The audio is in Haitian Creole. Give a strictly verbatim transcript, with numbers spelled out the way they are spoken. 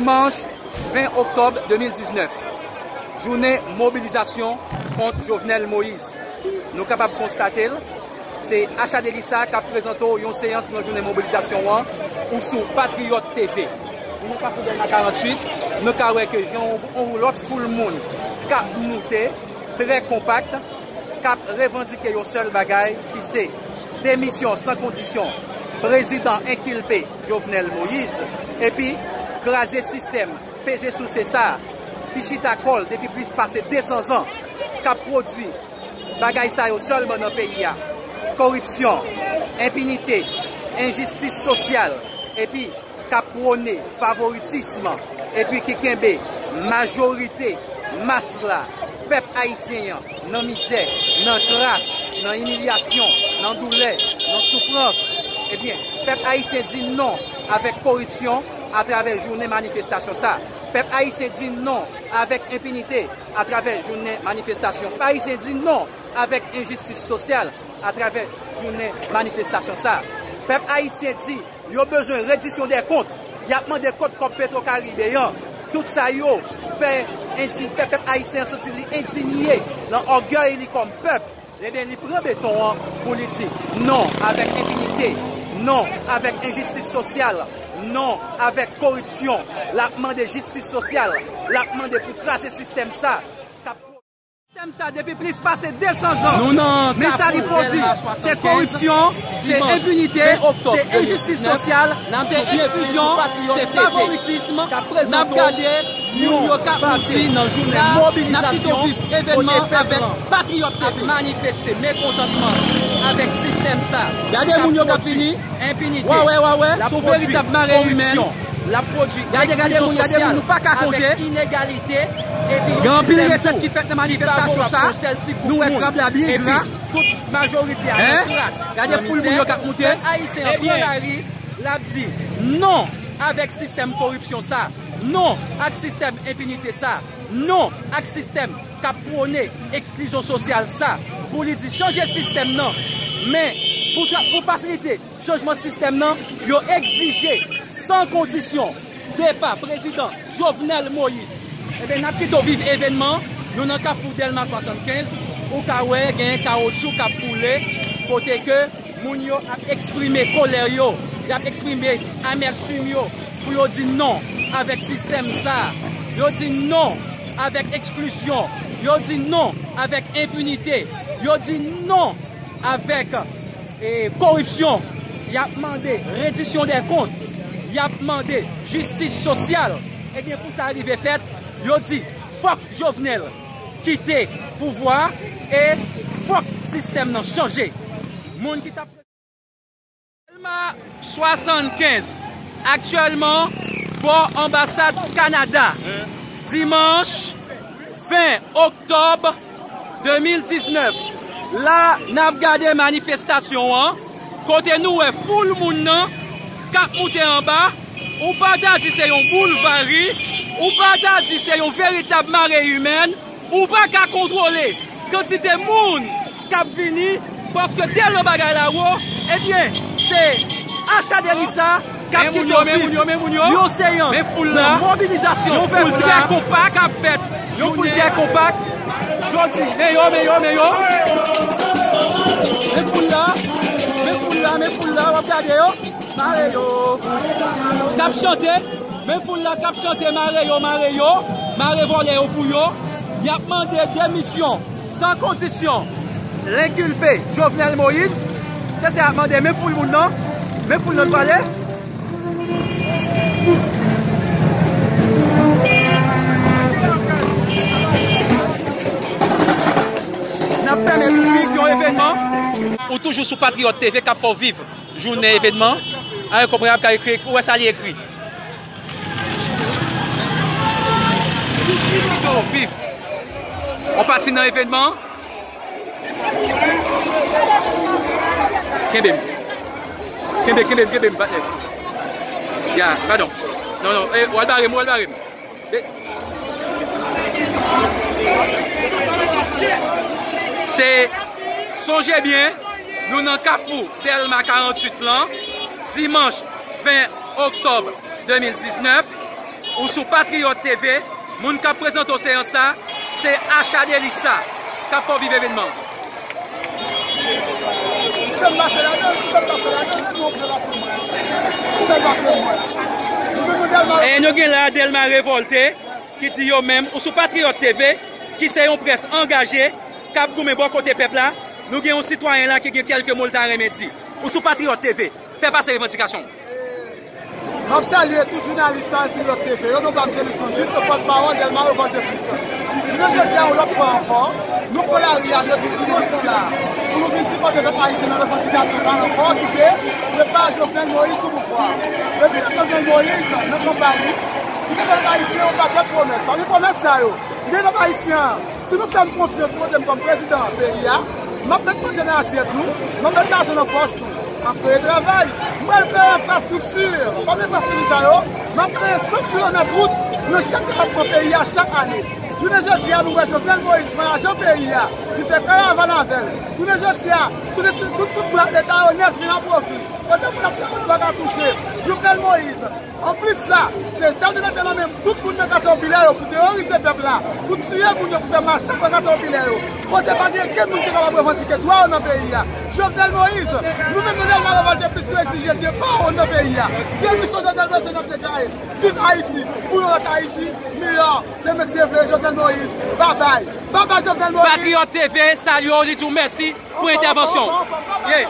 Dimanch ven oktòb de mil diznèf, jounen mobilizasyon kont Jovenel Moïse. Nou kapab konstate l, se Acha Delisa k ap prezante w yon seyans nan jounen mobilizasyon an, ou sou Patriyòt T V. Nou nan Kafou Dèlma karanntuit, nou ka wè ke gen yon, yon lòt foul moun k ap moute, trè konpak, k ap revandike yon sèl bagay ki se demisyon san kondisyon prezidan enkilpe Jovenel Moïse, epi kraze sistèm peze souse sa a ki chita kò l depi plis pase de san zan, k ap pwodui bagay sa yo sèlman nan peyi a: koripsyon, enpinite, enjistis sosyal, epi k ap pwone favoritism, epi ki kenbe majorite mas la, pèp ayisyen an, nan mizè, nan kras, nan imilyasyon, nan doulè, nan soufrans. Ebyen, pèp ayisyen di non avèk koripsyon atravè jounen manifestasyon sa. Pèp ayisyen di non avèk enpinite atravè jounen manifestasyon sa. Pèp ayisyen di non avèk enjistis sosyal atravè jounen manifestasyon sa. Pèp ayisyen di yo bezwen redisyon dè kont. Y ap mande kòb Petwokaribe an. Tout sa yo fè indi-, fè pèp ayisyen an santi li endinye nan ògèy li kòm pèp. Ebyen, li pran beton an pou li di non avèk enpinite, non avèk enjistis sosyal, non avèk koripsyon. L ap mande jistis sosyal, l ap mande pou kraze sistèm sa k ap Sistèm sa depi plis pase de san zan. Nou nan Kafou Dèlma swasannkenz, dimanch ven oktòb de mil diznèf. Men sa li pwodui, se koripsyon, se enpinite, se enjistis sosyal, se eksklizyon, se favoritism. N ap gade moun yo k ap moute. La, n ap kite w viv evènman avèk Patriyòt T V. Manifeste mekontantman avèk sistèm sa. Gade moun yo k ap vini. Enpinite. W a wè, w a wè, se yon veritab mare imèn. L ap pwodui eksklizyon sosyal avèk inegalite, epi yon sistèm tou ki favorab pou yon sèl ti gwoup moun. Epi tout majorite a nan kras, nan mizè, pèp ayisyen an pran lari, l ap di non avèk sistèm koripsyon sa, non ak sistèm enpinite sa, non ak sistèm k ap pwone eksklizyon sosyal sa, pou li di chanje sistèm nan. Men, pou tra-, pou fasilite chanjman sistèm nan, yo egzije san kondisyon depa prezidan Jovenel Moïse. Ebyen, n ap kite w viv evènman. Nou nan Kafou Dèlma swasannkenz, ou ka wè gen kawotchou k ap boule, kote ke moun yo ap eksprime kolè yo, y ap eksprime amètim yo, pou yo di non avèk sistèm sa. Yo di non avèk eksklizyon. Yo di non avèk enpinite. Yo di non avèk, e, koripsyon. Y ap mande redisyon dè kont. Y ap mande jistis sosyal. Ebyen, pou sa rive fèt, yo di fòk Jovenel kite pouvwa a e fòk sistèm nan chanje. Moun ki t ap Dèlma swasannkenz, aktyèlman bò anbasad Kanada. Dimanch ven oktòb de mil diznèf, la n ap gade manifestasyon an, kote nou wè foul moun nan k ap moute anba, ou pa ta di se yon boulvari, ou pa ta di se yon veritab mare imèn, ou pa ka kontwole kantite moun k ap vini, paske tèlman bagay la wo, ebyen, se Acha Delisa k ap kite w viv yon seyans de mobilizasyon, yon foul trè konpak k ap fèt, yon foul trè konpak. Jodi, men yo, men yo, men yo. Men foul la, men foul la, men foul la, w ap gade yo. Mare yo. K ap chante. Men foul la k ap chante, mare yo, mare yo. Mare vòlè yo pou yo. Y ap mande demisyon san kondisyon lenkilpe Jovenel Moïse. Se sa y ap mande. Men foul moun nan. Men foul nan prale. N ap pèmèt ou viv yon evènman. Ou toujou sou Patriyòt T V k ap fè w viv jounen evènman. Ankò, mwen ap ka ekri, ou wè sa li ekri. Kite w viv. Yon pati nan evènman. Kenbe m. Kenbe, kenbe m, kenbe m, patnè. Ya, padon. Non, non, eh, w al bare m, w al bare m. Eh. Se, sonje byen, nou nan Kafou Dèlma karanntuit lan, dimanch ven oktòb de mil diznèf. Ou sou Patriyòt T V, moun k ap prezante w seyans sa, se Acha Delisa, k ap fè w viv evènman. E nou gen la Dèlma Revòlte, ki di yo menm, ou sou Patriyòt T V, ki se yon près angaje, k ap goumen bò kote pèp la, nou gen yon sitwayen la ki gen kèlke mo l ta renmen di. Ou sou Patriyòt T V, fè pase revandikasyon w. M ap salye tout jounalis Patriyòt T V yo, non pa m se Luckson Juste, pòtpawòl Dèlma Revòlte Plis. Jounen jodi a, yon lòt fwa ankò, nou pran lari a jodi dimanch lan la, pou nou vin sipòte pèp ayisyen nan revandikasyon pa l ankò, ki se depa Jovenel Moïse sou pouvwa. Depi lè Jovenel Moïse nan kanpay li, li te fè pèp ayisyen yon pakèt pwomès. Pami pwomès sa yo, li te fè pèp ayisyen an, si nou fè m konfyans, nou vote m kòm prezidan peyi a, m ap met manje nan asyèt nou, m ap met lajan nan pòch nou, m ap kreye travay, m pral kreye enfrastrikti. Pami enfrastrikti sa yo, m ap kreye san kilomèt wout nan chak depatman peyi a chak ane. Jounen jodi a, nou wè Jovenel Moïse pran lajan peyi a, li fè karavàn avè l. Jounen jodi a, tout, tout, tout bwat leta yo nèt vin an pwofi. Kote moun ap travay yo pa ka touche. Jovenel Moïse, anplis sa, se zam li mete nan men tout moun nan katye popilè yo pou teworize pèp la, pou tiye moun yo, pou fè masak nan katye popilè yo. Kote pa gen kenn moun ki kapab revandike dwa yo nan peyi a. Jovenel Moïse, nou menm nan Dèlma Revòlte Plis, nou egzije depa w nan peyi a. Demisyon Jovenel Moïse, n ap deklare. Viv Ayiti! Pou yon lòt Ayiti miyò! Demen si Dye vle, Jovenel Moïse, babay! Babay Jovenel Moïse! Patriyòt T V salye w, li di w mèsi pou entèvansyon w.